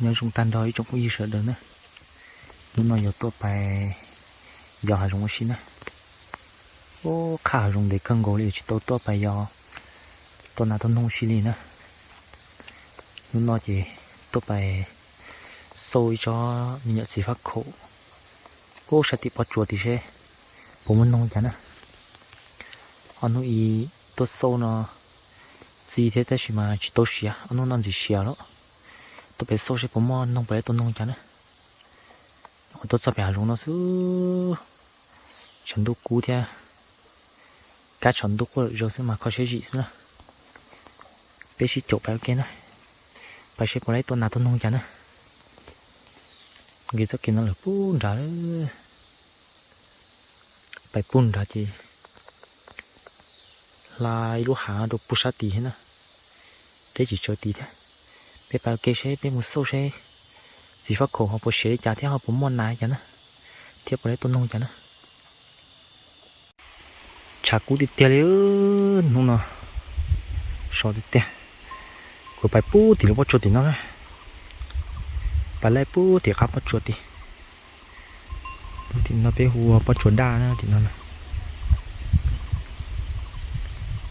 Nyob zoo tag nrho ib tsoom phooj ywg sawv daws na. Hnub no yuav tuaj pais yos hav zoov ua si na. Ub, qhab hav zoov ntev kawg nkaus li yuav tsis tau tuaj pais yos tuaj nas tuaj noog ua si li na. Hnub no ces tuaj pais xauj ib tsob me nyuam txiv faj khaum ub sab tim pob tsuas tim seb puas muaj noog cas na. Ob hnub ib tuaj xauj no txi thiab tab sis mas tsis tau siav, ob hnub no ntxim siav lawm. Tuaj pem xauj seb puas muaj noog puas tau noog cas na. Qhov tuaj txog pem hav zoov no xwb, tshav ntuj kub thiab, kab tshav ntuj quaj lawm zaug xwb mas kho siab zim xwb na. Peb sib caum pais ua ke na, pais seb puas tau nas tau noog cas na. Nqis txoj kev no lawm pub nrad, pais pub nrad ces hla ib lub hav rau pub sab tid thiab na, deb tsis tsawv tid thiab. Peb pais ua ke seb peb mus xauj seb txiv faj khaum ho puas siav li cas thiab ho puas muaj nas cas na, thiab puas tau noog cas na. Tshav kub tiag tiag li, hnub no sov tiag tiag. Kuv pais pub tim lub pob tsuas tim no na, pais laij pub tim qab pob tsuas tid. Tim no peb hu ua pob tsuas daj na tim no na.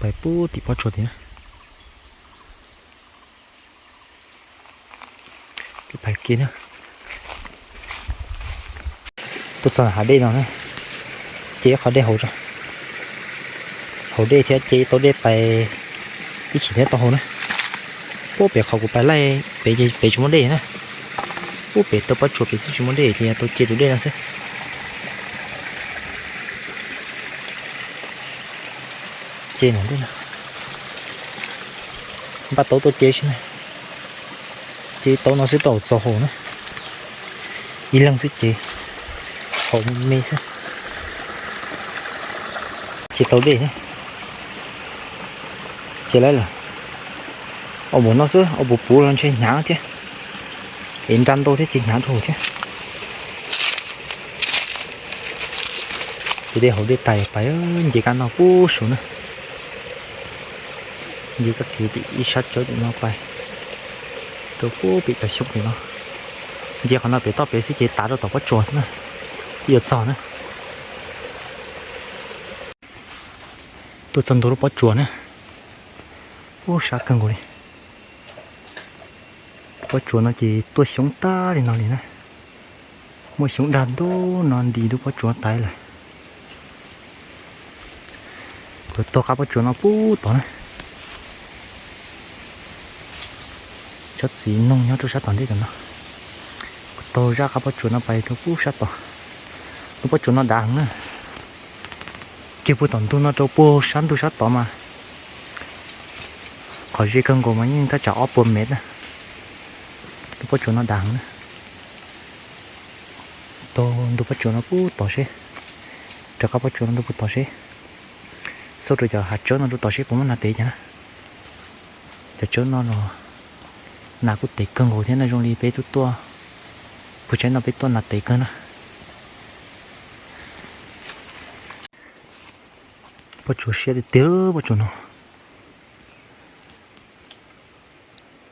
Pais pub tim pob tsuas tid na. Pais ke na. Tuaj txog hav dej no na, ce qhov dej hauv, hauv dej thiab ce tau dej pais ib chim thiab tau hauv na. Pub pem qhov kuv pais laij pem ces pem tsis muaj dej na. Pub pem tau pob tsuas pem xwb tsis muaj dej ces yog tau ce tus dej no xwb. Ce no dej no, npaj tau tuaj ce si na. Ce tau no xwb tau txaus hauv na. Ib leeg xwb ces haum me xwb. Ces tau dej, ces lawv lawm. Au, mus no xwb, au, puv puv los ntshe hnyav thiab. Es nra ntau thiab ces hnyav dhau thiab. Ces dej hauv dej tais pais nce kab no pub saum na. Nce txoj kev tim ib sab tsawb tim no pais rau pub pem cov xyoob pem no. Nce qhov no pem toj pem xwb ces tav rau tom pob tsuas xwb na, twb yuav txog na. Tuaj txog ntua lub pob tsuas na, ub sab kawg nkaus li. Pob tsuas no ces tuaj xyoob tag li no li na. Muaj xyoob dag ntub no nti lub pob tsuas tais lawm. Kuv taug qab pob tsuas no pub tod na. Tsob txiv noog nyob rau sab tom ntej tom no. Kuv taug zaj qab pob tsuas no pais rau pub sab tod. Lub pob tsuas no dav heev na. Kiag puag tom ntug no rau puag sab ntug sab tod mas qhov ze kawg nkaus mas yeej thaj tsam ob puas mev na. Lub pob tsuas no dav heev na. Taug ntug pob tsuas no pub tod seb, raws qab pob tsuas no rau puag tod seb, xauj rau cov hav tsawb no rau tod seb puas muaj nas tev cas na. Cov tsawb no los nas kuj tev kawg nkaus thiab na, zoo li peb twb tuaj puag tsaib no peb tuaj nas tev kawg na. Pob tsuas siab tiag tiag pob tsuas no.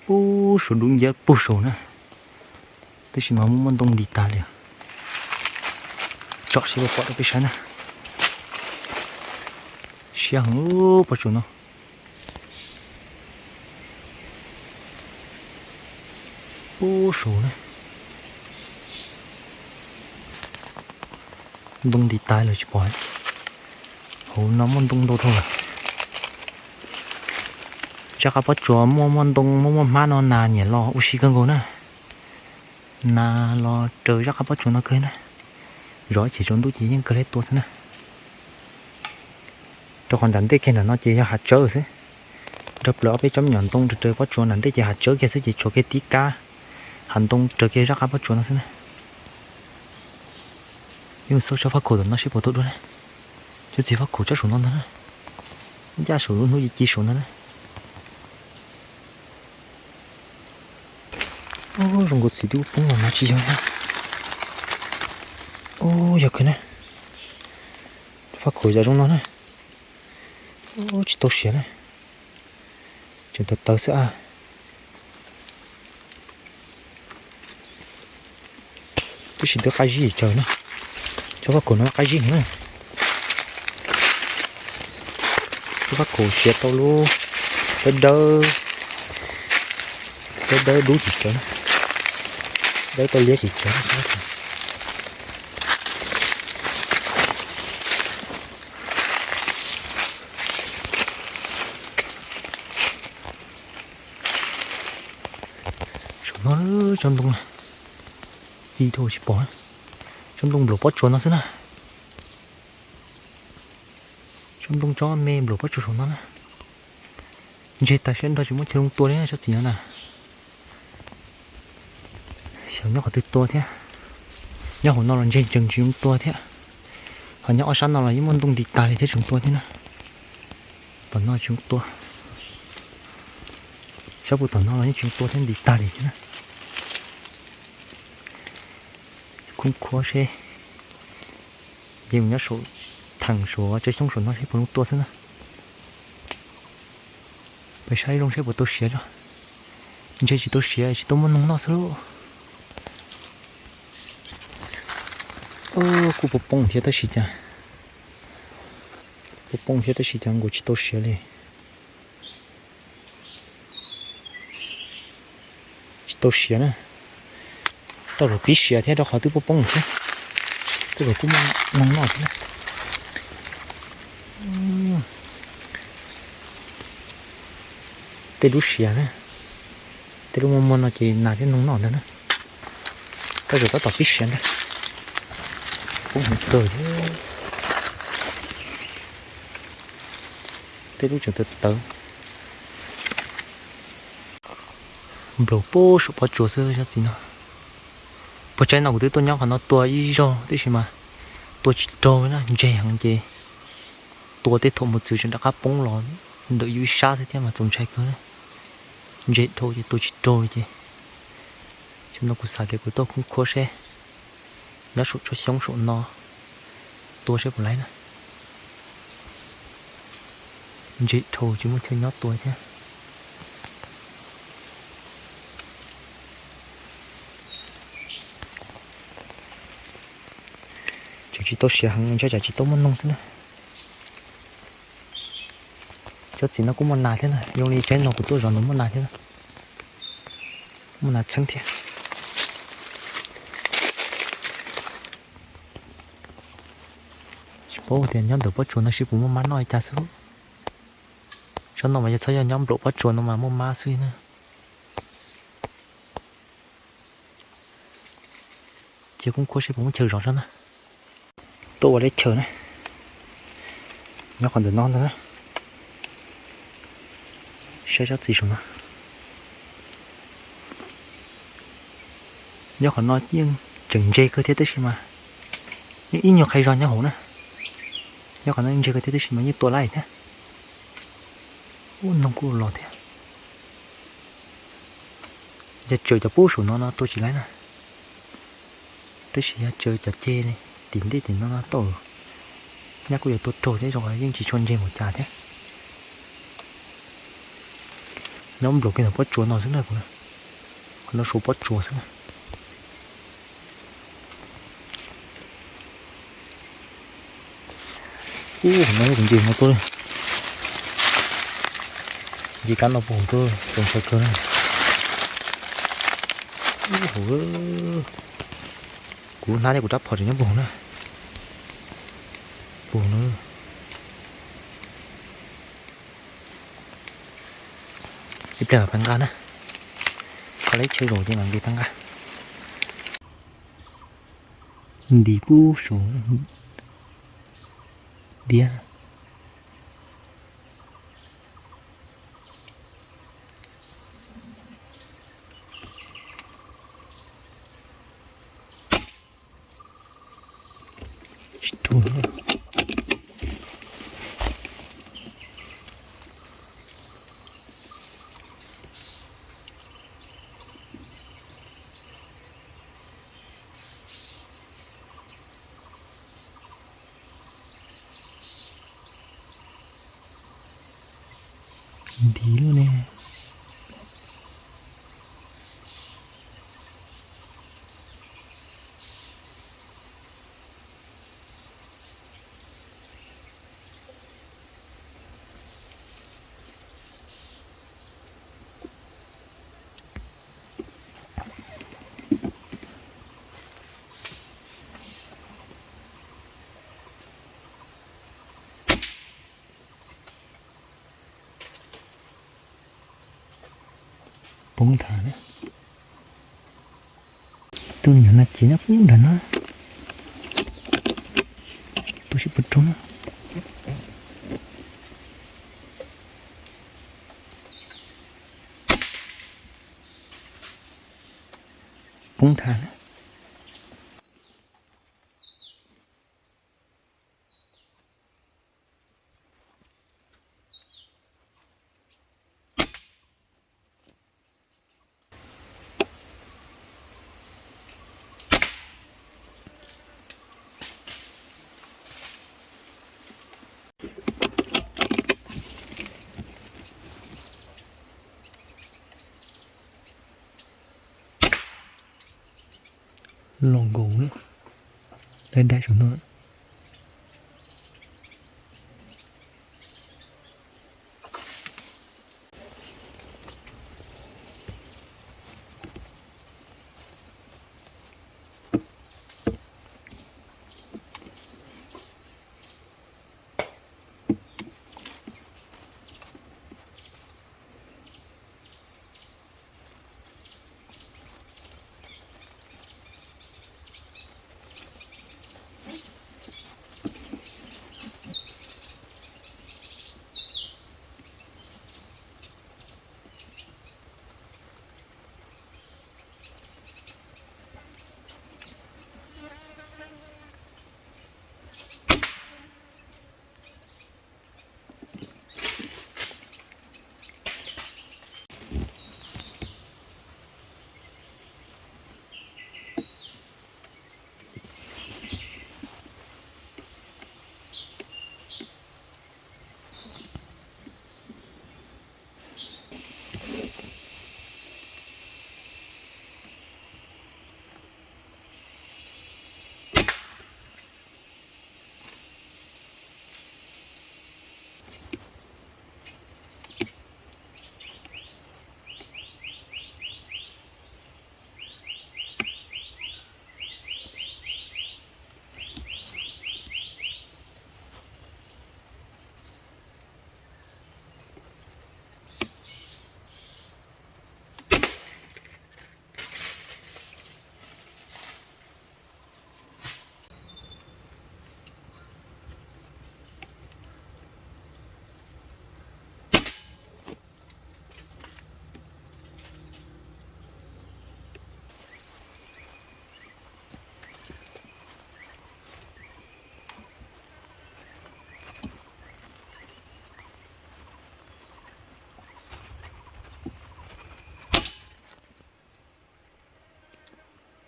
Pub saum dub nciab pug saum na, tab sis mas muaj muaj ntoo nti tas li. Tsom seb puas pom rau peb saib na. Siab heev pob tsuas no. Pub saum na. Ntoo nti tas lawm tsis pom. Hauv no muaj ntoo ntau dhau lawm. Zaj qab pob tsuas muaj muaj ntoo muaj muaj hmab no nas nyiam los ua si kawg nkaus na. Nas los raws zaj qab pob tsuas no kawg na. Zov ib chim tsaus ntuj ces yeej kawg li tua xwb na. Rau qhov nram ntej kiag nram no ces yog hav tsawb xwb. Nrog plaws ob peb tsob me nyuam ntoo raws raws pob tsuas nram ntej ces hav tsawb kiag xwb ces tshuav kiag tib kab hav ntoo raws kiag zaj qab pob tsuas no xwb na. Ib mus xauj tsob faj khaum tom no seb puas tau dua na. Tsob txiv faj khaum tsob saum no ntag na. Ncaj saum lub hnub ci ci saum ntag na. Ub, zoo nkaus txiv twb poob los no tsis yog na. Ub, yog kawg na. Faj khaum yam zoo no na. Ub, tsis tau siav na. Tseem tawv tawv xwb a. Tab sis twb qab zib tsaws na. Tsob faj kaum no qab zib heev na. Tsob faj kaum siav tau lub dawb dawb, dawb dawb dub tsis tsawv, dawb tau liab tsis tsawv. Saum no tsob ntoo ci dhau tsis pom, tsob ntoo nplaum pob tsuas no xwb na. Tsob ntoo tsob me nplaum pob tsuas saum no na. Ntseg tag siab nrho tsis muaj chaw zoo tua li tsob txiv no na. Xyov nyob qhov twg tua thiab. Nyob hauv no los ntseg tsees tsis zoo tua thiab. Ho nyob ob sab no los yeej muaj ntoo nti tag li thiab tsis zoo tua thiab na. Tom no tsis zoo tua. Sab puag tom no los yeej tsis zoo tua thiab nti tag li thiab na. Khoob khuab seb, ces mus nyob saum theem saum tsob xyoob saum no seb puas zoo tua xwb na. Pais saib zoo seb puas tau siav tso. Ntshe tsis tau siav tsis tau muaj noog noj xwb lauj. Kuj poob poob thiab tab sis cas, poob poob thiab tab sis cas nkaus tsis tau siav li. Tsis tau siav na. Tau lawm pib siav thiab rau qhov twb poob poob thiab. Twb lawm kuj muaj noog noj thiab na. Tej lub siav na, tej lub muag muag no ces nas thiab noog noj ntag na. Koj zaum tab tom pib siav ntag. Poob heev kawg thiab. Tej lub tseem tawv tawv. Nplaum pob saum pob tsuas xwb tsob txiv no. Puag tsaib no kuv twb tuaj nyob qhov no tua ib zaug tib si mas tua tsis raug na, ntseg heev ces tua tej thaum mus txwv tseem rov qab poob los ntawm yus ib sab xwb thiab mas txaus ntshai kawg na. Ntseg dhau ces tua tsis raug li ces. Tam sim no kuv xav tias kuv tuaj khoob khuab seb nyob saum tsob xyoob saum no tua seb puas laib na. Ntseg dhau tsis muaj chaw nyob tua thiab. Tseem tsis tau siav heev, ntshe tsam tsis tau muaj noog xwb na. Tsob txiv no kuj muaj nas thiab na, zoo li tsaib no kuv tuaj zov nws muaj nas thiab na. Muaj nas txheeb thiab. Tsis paub tias nyob ntawm pob tsuas no seb puas muaj mab noj li cas xwb. Tsob no mas yog txhob yog nyob nplaum pob tsuas no mas muaj mab xwb na. Cia khoob khuab seb puas muaj chaw zov tso na. Tuaj ua leb chaw na. Nyob qhov ntawm no ntag na. Saib tsob txiv saum no. Nyob qhov no yeej tseem ntseg kawg thiab tab sis mas yeej ib nyuag qhai zog nyob hauv na. Nyob qhov no ntseg kawg thiab tab sis mas yeej tua laib thiab. Ub, noog kuj los thiab. Yog tsaws cov pub saum no no tua tsis laib na. Tab sis yog tsaws cov ceg tim ntej tim no no tau, nyaj kuj yuav tua raug thiab, zoo yeej tsis tshua ntseg npaum cas thiab. Nyob nplaum kiag ntawm pob tsuas no xwb na kuv, qhov no suav pob tsuas xwb na. Ub, qhov no kuv nce no tuaj, nce kab no puag hauv tuaj txaus ntshai kawg na. Ub, hauv, kuv hnab thiab kuv rab phom tseem nyob puag hauv na. Puag hauv na. Ib pliag mam pab nqa na. Kho leb chaw zaum ces mam nqis pab nqa. Nti pub saum diav. Tsis tuag. Nti lub ne. Poob nthav na. Tus me nyuam no ces nyob poob nram no. Tus sib puas raug na. Poob nthav na. Los nkaus na, dai dai saum no.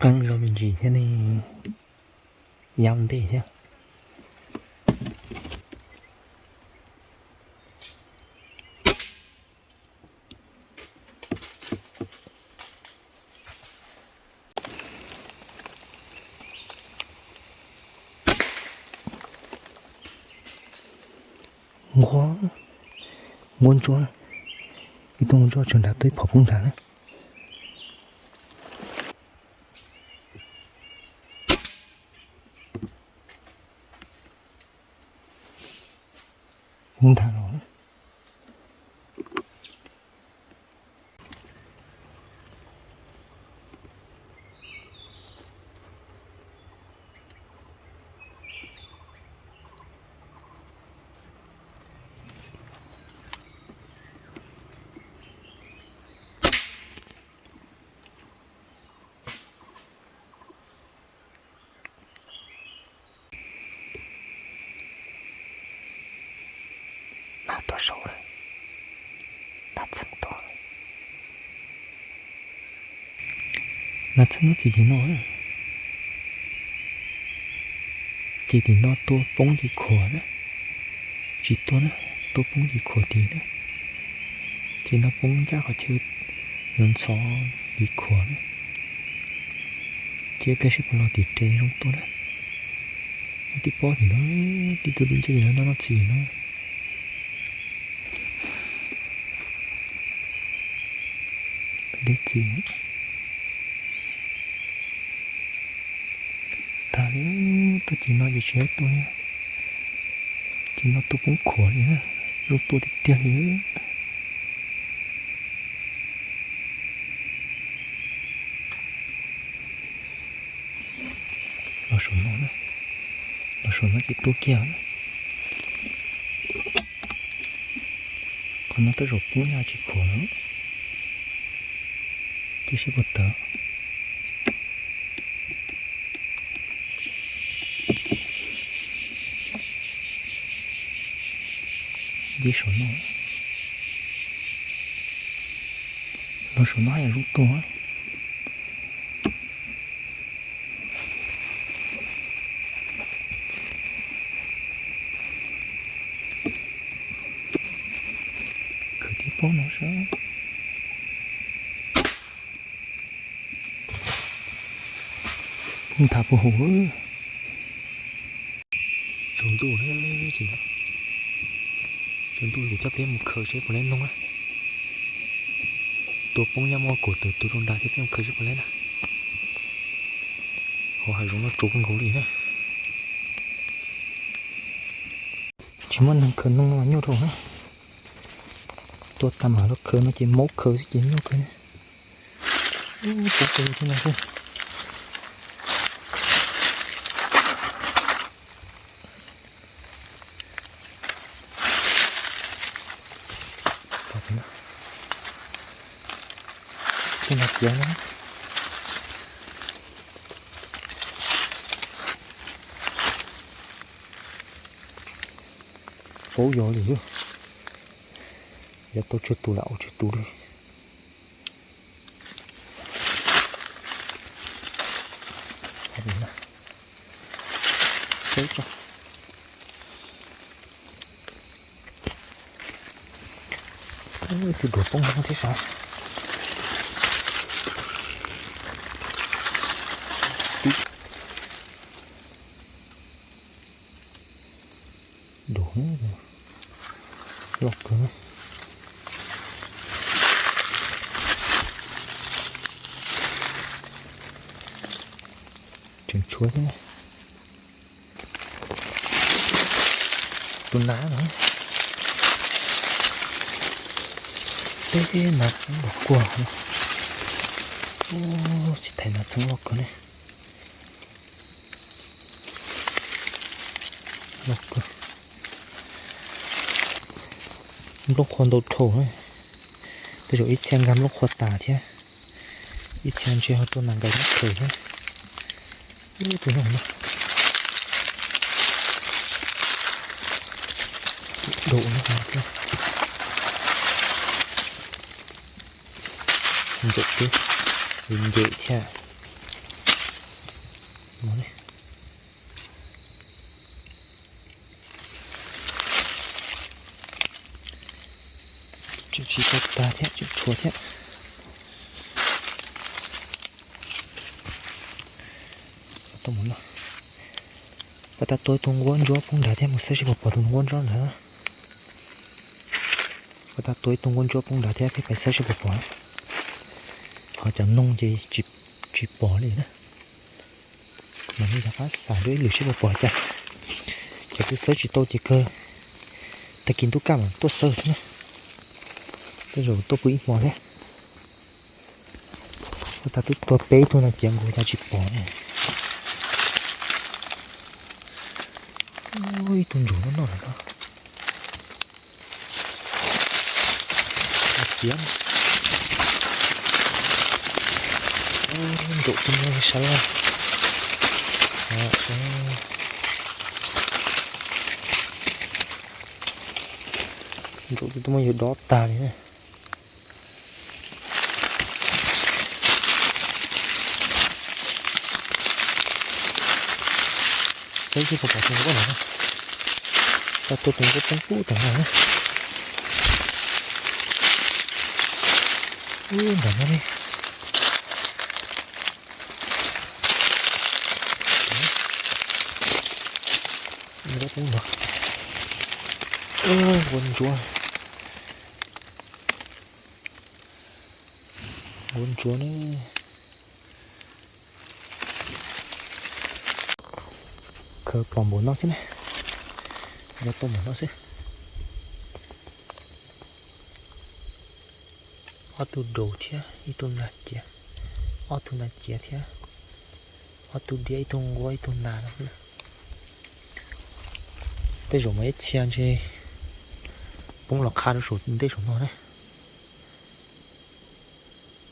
Qeeb zog me ntsis thiab ne, yau ntej thiab. Nquab, nquab ntsuab, ib tug nquab ntsuab tshuav nrad tuaj ib phom poob ntag na. Poob ntag los. Nag tuaj saud, nag txheej tuaj. Nag txheej nyob txiv tim no, ces tim no tuaj poob ces khuam na, tsis tuaj na, tuaj poob ces khuam tid na. Ces no poob ncaj qhov chaw yuav ntxhov li khuam na. Ces pliag seb puas los tim res zoo tuaj na. Nyob tib pob tim no, tib tug dub nciab tim no noj noj txiv no. Deb txiv. Tag li, tuaj ces no ces tsis tuaj li. Ces no tuaj poob khuam li na, zoo tuaj tiag tiag li. Los saum no na, los saum no ces tua kiag na. Qhov no tej zaum poob nyaj tsis khuam lawm, cia seb puas tawg. Ib saum no, los saum no haj yam zoo tuag. Khaws tib pob no saib. Nthav puag hauv. Tsaus ntuj, tsaus ntuj kuv coj peb mus khaws seb puas leb noog na. Tua poob nyaj muaj kaum tawm tus rau nrad thiab peb mus khaws seb puas leb na. Hauv hav zoov no tsuv kawg nkaus li na. Tsis muaj neeg khaws noog los nyuaj rau na. Tua tag mam los khaws no ces maub khaws xwb ces nyuaj kawg na. Ub, puv pes thiab no xwb. Tus no tiav no. Paub yog li, yog tau tsawg tus lam ua tsawg tus li. Tus duav poob no thiab sav. Duav loj kawg. Tseem tshuav thiab. Tus nas no, tej nas txeeb los kuag. Tsis thaiv nas txeeb loj kawg ne. Loj kawg. Nplooj qhuav ntau dhau, tej zaum ib txhia nkag nplooj qhuav tas thiab, ib txhia ntshe ho tuaj nas nkais nyob khaws thiab. Tus no no, dum no thiab. Ntsaum twb nce thiab. Tseem tsis tau tag thiab, tseem tshuav thiab. Pas tas tua ib tug nquab ntsuab poob nrad thiab, mus xawb seb puas pom tus nquab ntsuab nrad. Pas tas tua ib tug nquab ntsuab poob nrad thiab peb pais xawb seb puas pom. Ho cov noog ces tsis pom li na. Mas nej rov qab xav dua ib lwm seb puas pom cas. Cov twg xawb tsis tau ces kawg tag kis ntuj kaj mam tuaj xawb xwb na. Tej zaum tuaj pw ib hmo thiab. Ua tas twb tua peb tug no ciav nkaus cas tsis pom ne. Ib tug ntsuag no noj lawm no. Ciav. Ntsaum twb muaj sab laj. Ntsaum twb muaj yawg dob tag li na. Xwb tsis pom tus nquab no. Tau tua tus nquab poob pub tag no na. Ub, ntawm no ne. Nquab poob no. Nquab ntsuab. Nquab ntsuab ne. Khaws pom npaum no xwb ne. Nquab tuaj npaum no xwb. Ob tug daus thiab ib tug nas ciav, ob tug nas ciav thiab. Ob tug diab, ib tug nquab ib tug nas no. Tej zaum mas ib txhia ntshe poob los qha rau saum ntej saum no na.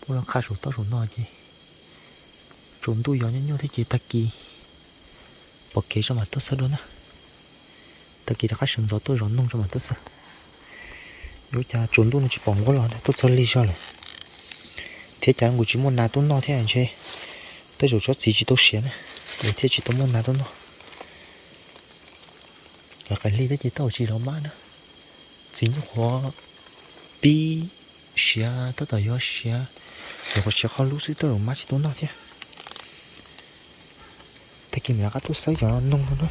Poob los qha saum toj saum no ces tsaus ntuj yos nyuaj nyuaj thiab ces tag kis pom kev tso mam tuaj xawb dua na. Tag kis rov qab sawv ntxov tuaj zov noog tso mam tuaj xawb. Yuav cas tsaus ntuj no tsis pom nquab los tuaj txog lig zog lawm. Thiab cas nkaus tsis muaj nas tuaj noj thiab ntshe tej zaum tsob txiv tsis tau siav na, es thiaj tsis tau muaj nas tuaj noj. Lawv qaim hli thiab ces tau tsis los mab na. Txiv nyuj qhuav pib siav, tab tom yuav siav, nyuam qhuav siav qhov lub xwb, tej zaum mab tsis tuaj noj thiab. Tag kis mam rov qab tuaj xawb cov noog no na.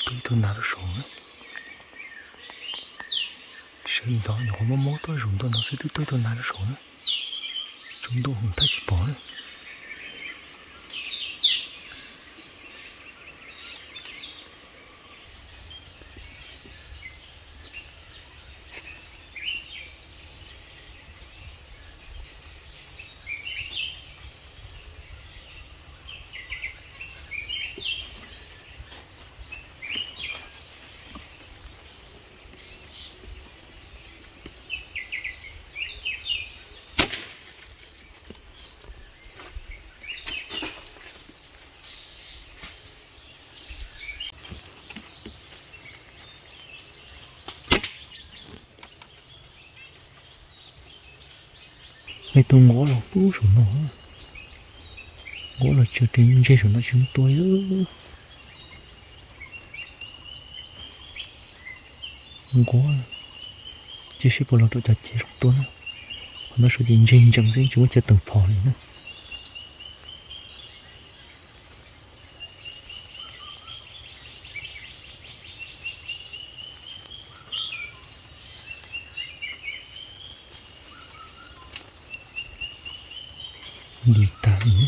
Twb ib tug nas rau saum na. Sawv ntxov nyuam qhuav mob mob tuaj zaum ntua no xwb twb tuaj ib tug nas rau saum na. Tsaus ntuj mus tab tsis pom na. Ib tug nquab los pub saum no, nquab los tsis, ris ntseg saum no tsis mus tua li. Nquab, cia seb puas los rau cov cev los tua na. Qhov no saum ces ntseg ntsees xwb tsis muaj chaw tawm phom li na. Li tas li.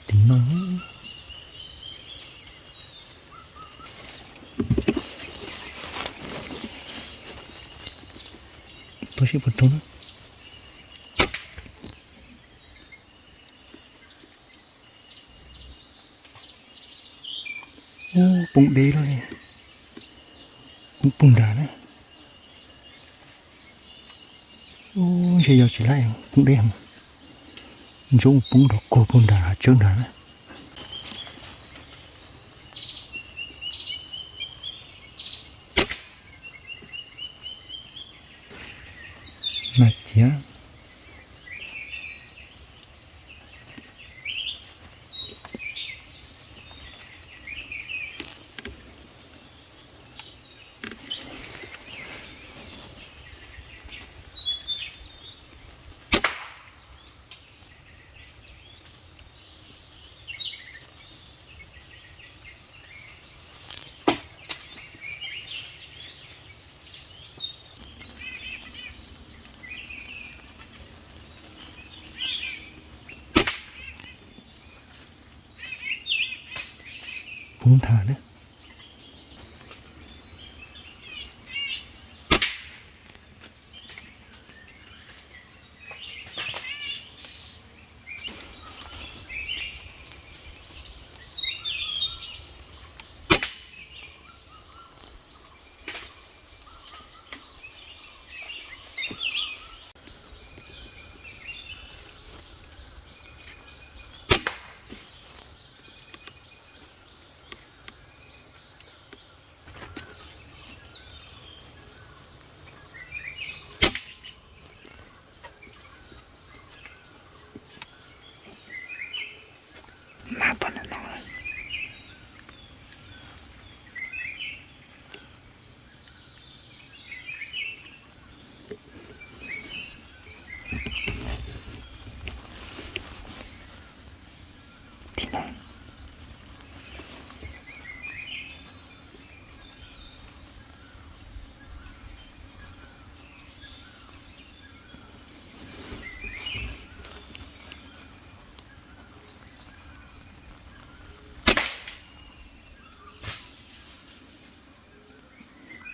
Tim no, tua seb puas raug na. Ub, poob deb lawm li. Poob puag nrad na. Ub, ntshe yog tsis laib, poob deb heev. Ntsoov poob nrov kuag puag nrad hav tsawb nrad na. Nas ciav. Poob nthav na.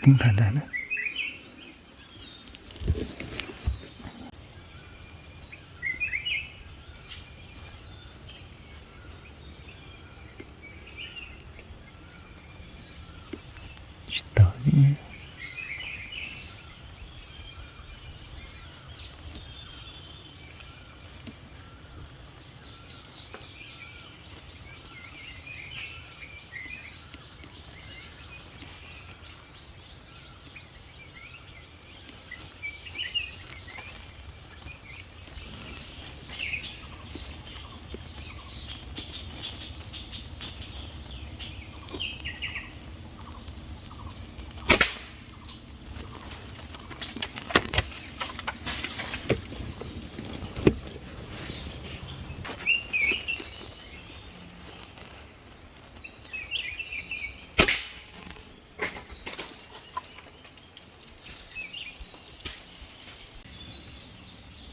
poob nthav nrad na. Tsis tau.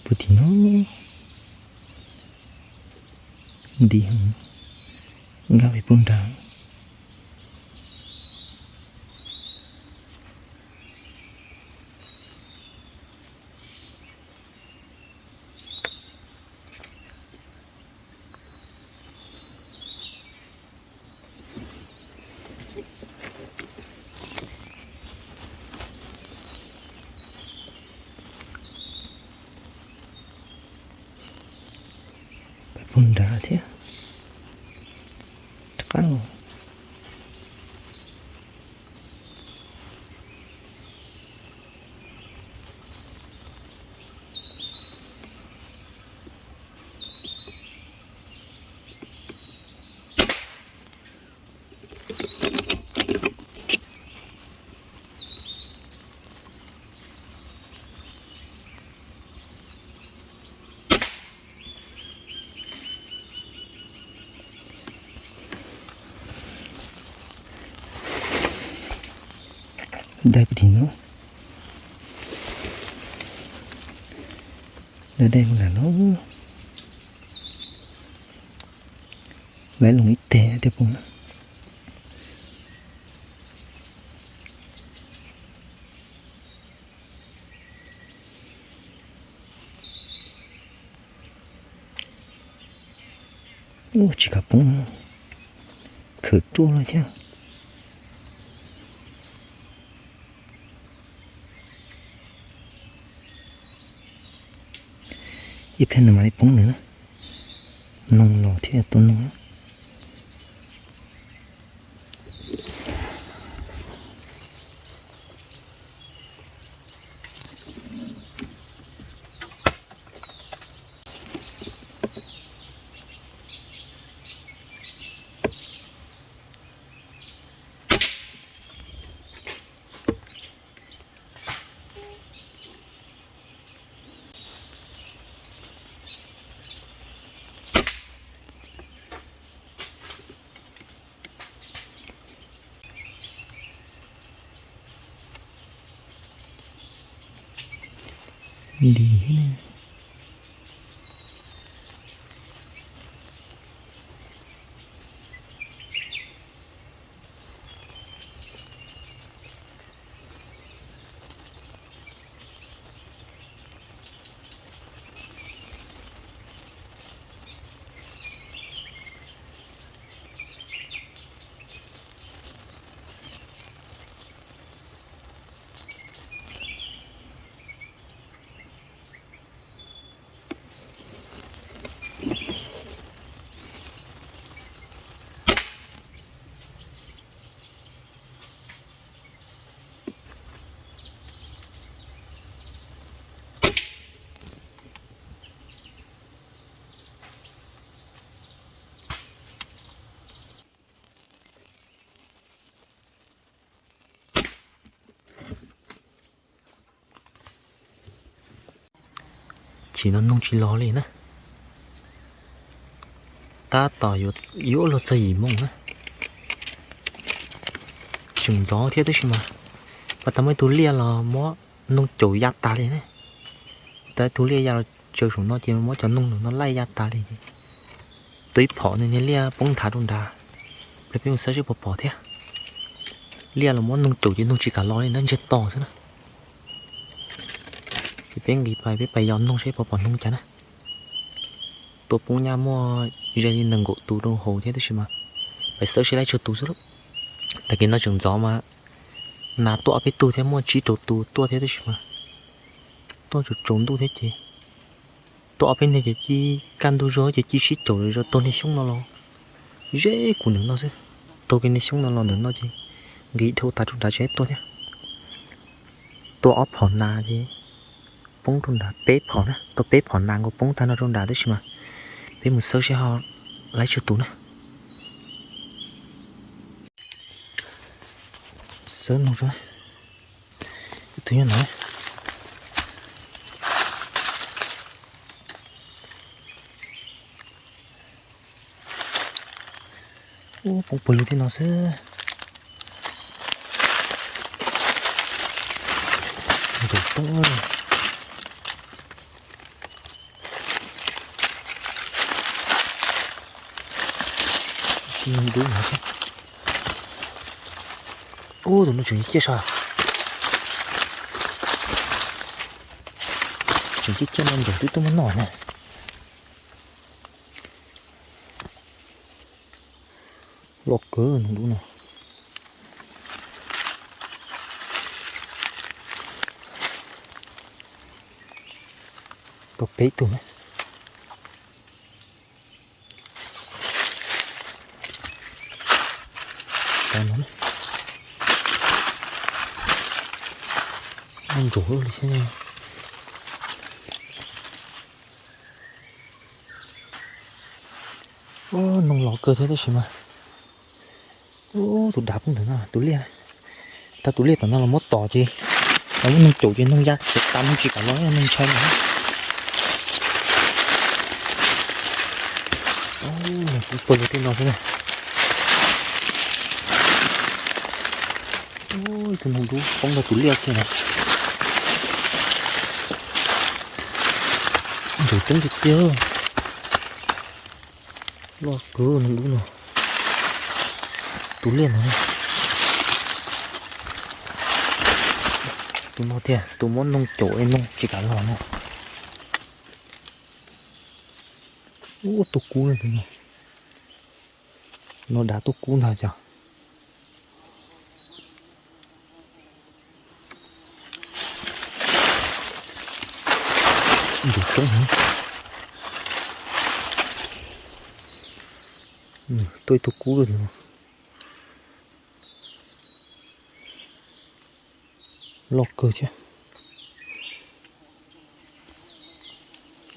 Puag tim no nti, nkag pem puag nrad. Peb puag nrad thiab. Rov qab los. Dai puag tim no. Dai dai puag nram no. Laiv loo ib teg thiaj poob. Ua tsis kam poob, khawm ruaj lawm thiab. Ib pliag nws mam li poob nws na. Noog los thiab tua noog na. Li thiab ne. Chim no noog tsis los li na. Tab tom yuav luag txog yim moo na. Tseem ntxov thiab tab sis mas pas tas muaj ib tug liaj los muab noog caum ya tas li na. Tab ib tug liaj ya los tsaws saum no ces muab cov noog no laij ya tas li. Tua ib phom nws niag liaj poob nthav rau nrad. Pliag peb mus saib seb puas pom thiab. Liaj los muab noog caum ces noog tsis kam los li na, ntsiag to xwb na. Ces peb nqis pais, peb pais yos noog seb puas pom noog cas na. Tua poob nyaj muaj ze li nees nkaum tus rau hauv thiab tab sis mas pais xawb seb laib tsawg tus xwb lauj. Tag kis no tseem ntxov mas nas tuaj ob peb tug thiab, muaj tsib rau tus tuaj thiab tab sis mas tuaj tsaus tsaus ntuj thiab ces tuaj ob peb niag ces cia kaj ntug zog ces cia sib caum zog taug niag xyoob no los ze kuv ntawm no xwb. Taug kiag niag xyoob no los ntawm no ces nqis dhau tas rau nrad tsis tuaj thiab. Tua ob phom nas ces poob rau nrad peb phom na, tua peb phom nas nkaus poob tag no rau nrad tab sis mas peb mus xawb seb ho laib tsawg tus na. Xawb noog, ib tug nyob no. Ub, poob puag lug thiab no xwb. Ntsaum poob. Ub, tus no tseem ciaj sas. Tseem ciaj ciaj no ntsaum twb tuaj muab noj na. Loj kawg noog dub no. Tau peb tug na. Ntsaum li thiab. Ub, noog los kawg thiab tab sis mas ub, tus dav poob ntawm no, tus liaj. Tag tus liaj tom no los muab tom ces los muab noog caum ces noog ya khiav tas noog tsis kam los, noog ntshai mas. Noog poob puag lug tej no xwb na. Ub, tus noog dub poob rau tus liaj kiag na. Ntsaum coob tiag tiag. Loj kawg noog dub no. Tus liaj no. Tus no tiag, tus muab noog caum es noog tsis kam los no. Ub, tuaj kub tus no. No dav tuaj kub ntag cas. Ntsaum coob heev. Tuaj ib tug kub lawm. Loj kawg thiab.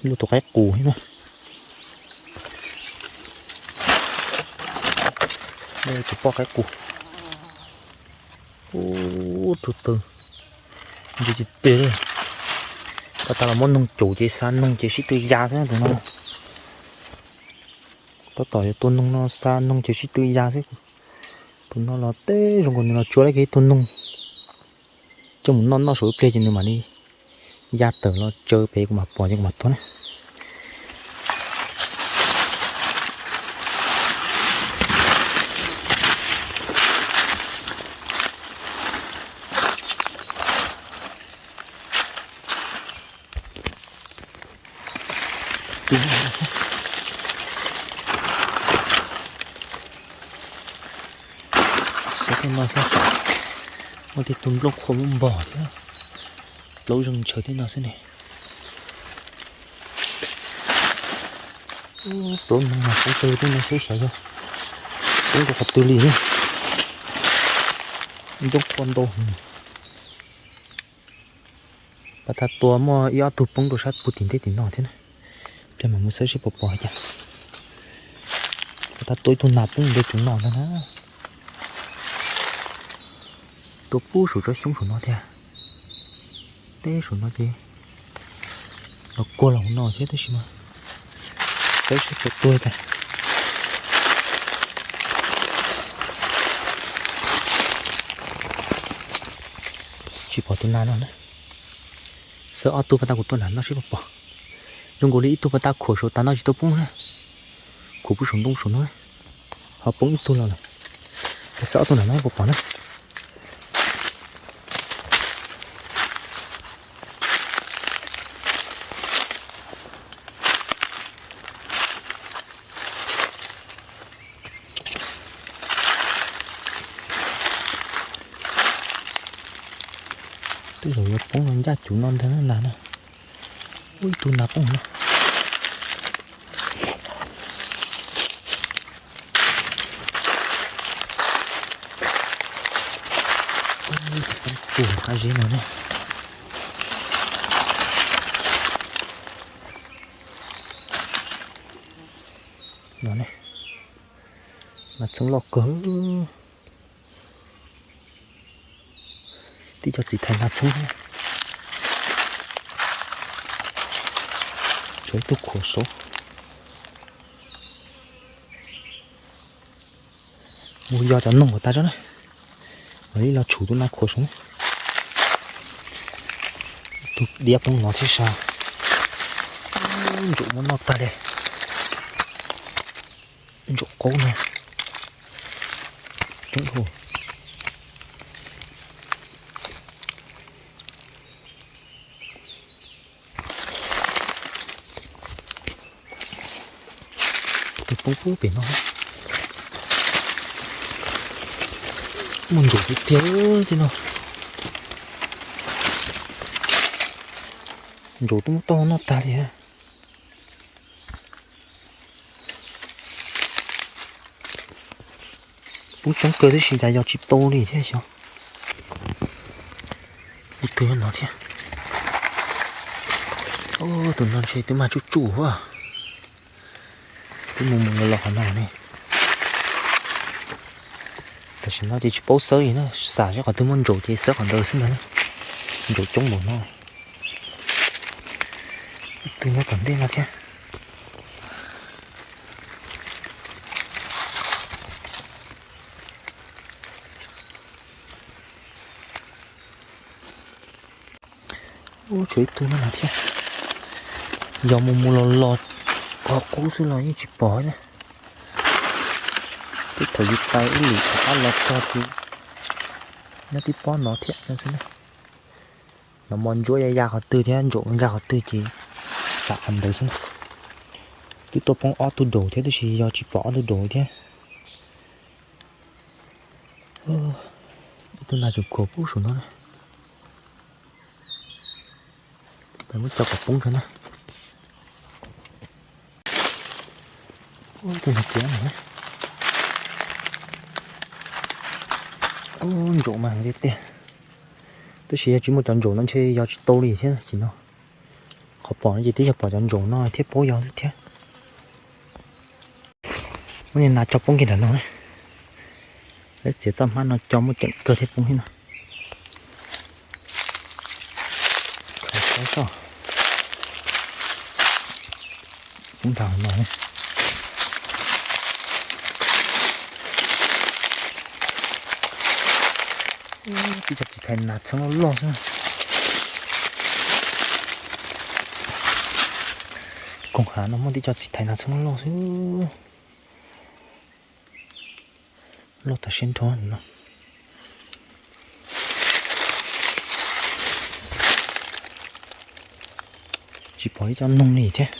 Luaj tus qaib qus thiab na. Tus poj qaib qus. Ub, rau taw ntse tiag tiag li. Pas tas los muab noog caum ces xa noog ces sib tw ya xwb tus no. Tab tom yuav tua noog no xa noog ces sib tw ya xwb. Tus no los teb zoo nkaus nws los tsuab laib kiag ib tug noog coj mus noj noj saum ib pliag ces nws mam li ya tawm los tsaws pem kuv mam pom ces kuv mam tuag na. Xyov tej no xyov, muaj tej tug nplooj qhuav muab npog thiab. Plaub zeeg ntshaw tej no xwb ne. Plaub no mas poob tej no xwb xyov yog poob rau qhov twg li. Nplooj qhuav ntau. Pas tas tua muaj ib ob tug poob rau sab puag tim ntej tim no thiab na. Pliag mam mus xawb seb puas pom cas. Pas tas tua ib tug nas poob ntawd tus no ntag na. Tua pub saum tsob xyoob saum no thiab. Teb saum no ces los kuag los hauv no thiab tab sis mas xawb seb puas tuag tas. Tsis pom tus nas no na. Xawb ob tug pas tas kuv tua nram no seb puas pom. Zoo nkaus li ib tug pas tas khuam saum tas no tsis tau poob na. Khuam pub saum ntoo saum no, ho poob ib tug los lawm. Xawb ob tug nram no puas pom na. Zaum yuav poob no ncaj cuv no ntag na nas na. Ua ib tug nas poob no. Tus qab zeb no ne. No ne, nas txheeb loj kawg. Tib co txiv thais nas txheeb thiab. Tshuav ib tug khuam saud. Mus yos cov noog kom tas tso na. Mam li los tshum tus nas khuam saud. Tus diav poob no thiab sas. Ntsaum muab noj tag li. Ntsaum qaub na. Coob dhau. Tus poob pub pem no. Muaj ntsaum tiag tiag li no. Ntsaum twb muab tau noj tag li. Poob coob kawg tib si cas yos tsis tau li thiab xyov. Ib tug nyob no thiab. Tus no ntshe twb mag tsuj tsuj huab. Twb mus mus los los qhov no ne. Tam sim no ces tsis paub xawb li na, xam seb qhov twg muaj ntsaum ces xawb qhov ntawd xwb ntag. Ntsaum coob npaum no. Ib tug nyob tom ntej no thiab. Ub, tshuav ib tug no thiab. Yog mus mus los los qhov qub xwb los yeej tsis pom na. Twb thaum yus tais ub lwm rov qab los txog ces nyob tib pob no thiab no xwb na. Nov mos ntsuab ya ya qhov twg thiab ntsaum nkag qhov twg ces xam qhov ntawd xwb na. Twb tuaj poob ob tug daus thiab tab sis yog tsis pom ob tug daus thiab. Ib tug nas tseem khuam pub saum no na. Peb muab coj kom poob tso na. Tus nas tiav no na. Ntsaum mas tiag tiag. Tab sis yog tsis muaj cov ntsaum no ntshe yog tsis tau li thiab no. Qhov pom no ces twb yog pom cov ntsaum no thiab paub yog xwb thiab. Muab niag nas coj poob kiag nram no na. Lawv txiav txoj hmab no coj muaj ceem kawg thiab poob thiab no. Khaws saib tso. Poob ntag no. Tib co txiv thais nas txheeb loj loj xwb. Koog hav no muaj tib co txiv thais nas txheeb loj loj xwb. Loj tas siab nrho no. Tsis pom ib co noog li thiab.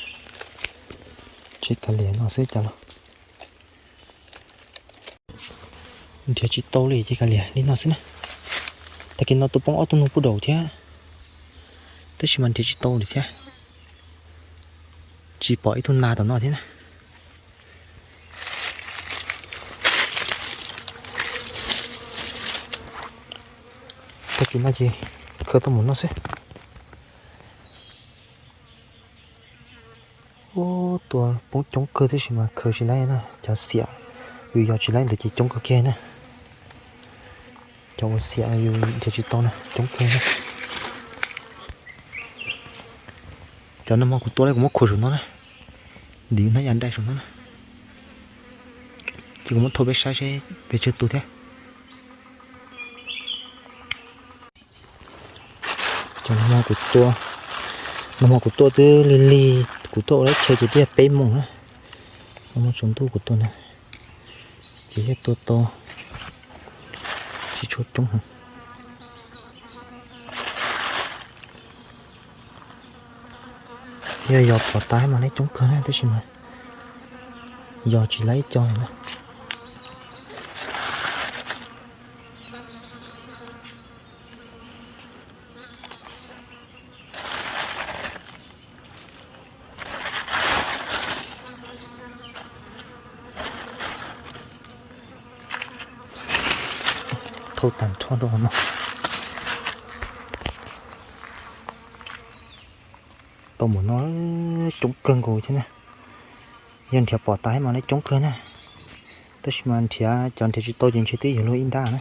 Tsis kav liam no xwb cas los. Nrhiav tsis tau li ces kav liam li no xwb na. Tag kis no tuaj poob ob tug noog pub daus thiab, tab sis mas nrhiav tsis tau li thiab. Tsis pom ib tug nas tom no thiab na. Tag kis no ces khaws tau mus no xwb. Ub, tua poob coob kawg tab sis mas khaws tsis laib na, cov xiam yus yos tsis laib ntawd ces coob kawg kiag na. Cov uas xiam yus nrhiav tsis tau na coob kawg na. Cov nag hmo kuv tua li kuv muab khuam saum no na, ntim hnab yas nrai saum no na. Ces kuv muab thauj peb saib seb pes tsawg tus thiab. Cov nag hmo kuv tua, nag hmo kuv tua twb lig lig, kuv tuaj ua lab chaw ces twb yog peb moos na. Nag hmo tsaus ntuj kuv tua na, ces thiaj tua tau tsis tshua coob heev. Yog yos pom tas mas neb coob kawg na tab sis mas yos tsis laib ib co li na. Tau tag nrho rau hauv no. Tau mus no coob kawg nkaus thiab na. Yog nrhiav pom tas thiab mas lawv coob kawg na. Tab sis mas nrhiav cov nrhiav tsis tau ces ntshe twb yuav luag ib nrab na.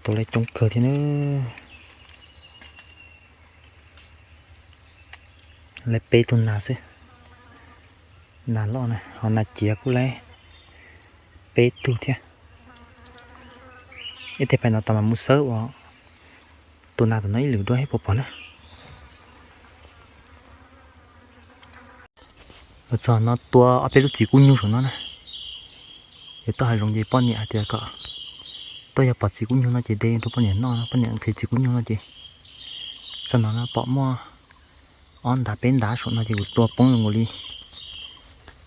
Tau lawv coob kawg thiab na. Lawv peb tug nas xwb. Nas loj na, ho nas ciav kuj lawv peb tug thiab. Ib teg pais no tas mas mus xawb ua tus nas tom no ib lwm dua thiab puas pom na. Los txog no tua ob peb lub txiv kub nyug saum no na. Yog tuaj hav zoov ces poj niam hais tias kom tuaj yog pom txiv kub nyug no ces de rau poj niam noj, poj niam nqhis txiv kub nyug no ces txog no pom muaj ob ntav peb ntav saum no ces kuv tua poob zoo nkaus li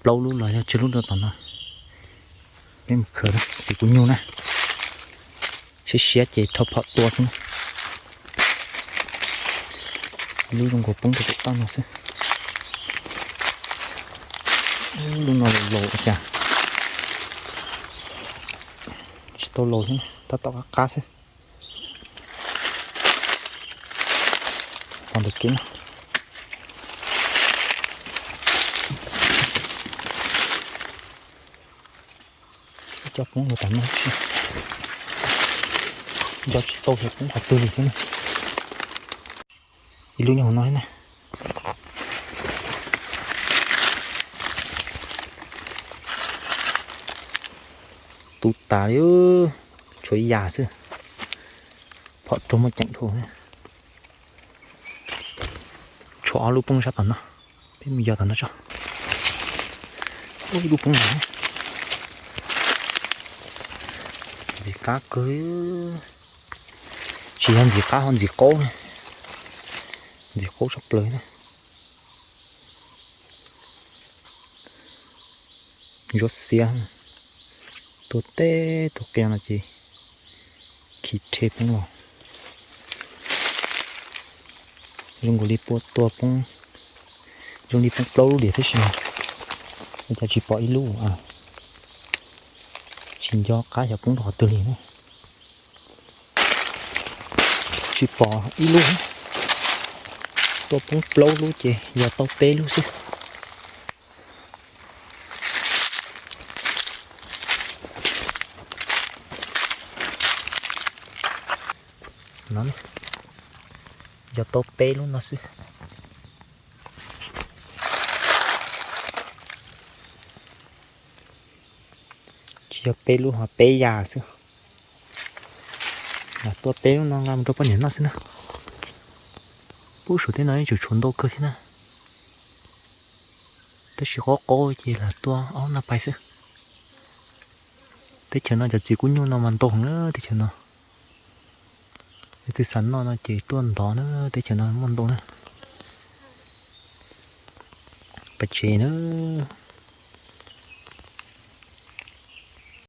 plaub lub los yog tsib lub rau tom no. Peb mus khaws txiv kub nyug na, siab siab ces rho phom tua xwb na. Ib lub zoo nkaus poob rau pem toj no xwb. Lub no laus laus ua cas tsis tau laus thiab, tab tom qab qab xwb. Ho ntawm kev no coj poob rau tom no, nco tsis tau xyov poob qhov twg li thiab na. Ib lub nyob hauv no thiab na. Tu tas li, tshuav ib yam xwb. Phom raug muaj ceem dhau. Tshuav ob lub poob sab tom no, peb mus yos tom no tso. Ib lub poob no, ntxim qab kawg. Tsis yog ntxim qab ho ntxim qaub na, ntxim qaub tshaj plaws na. Ntsuab xiab, tua teb tua qia no ces khi rhe poob los. Zoo nkaus li pua tua poob, zoo li poob plaub lub diam tib si, ua cas tsis pom ib lub. Tsis nco qab xyov poob rau qhov twg li na. Tsis pom ib lub, tua poob plaub lub ces yog tau peb lub xwb. No yog tau peb lub no xwb. Tsis yog peb lub ho peb yam xwb. Lam tua peb lub no nqa mus rau poj niam noj xwb na. Pub saum tej no yeej tseem tshuav ntau kawg thiab na. Tab sis qaub qaub ces lam tua ob lub no pais xwb. Teb chaws no cov txiv kub nyuj no mas ntau heev na teb chaws no. Yog twg xav noj no ces tuaj ntov na, teb chaws no muaj ntau na. Pais tsev na.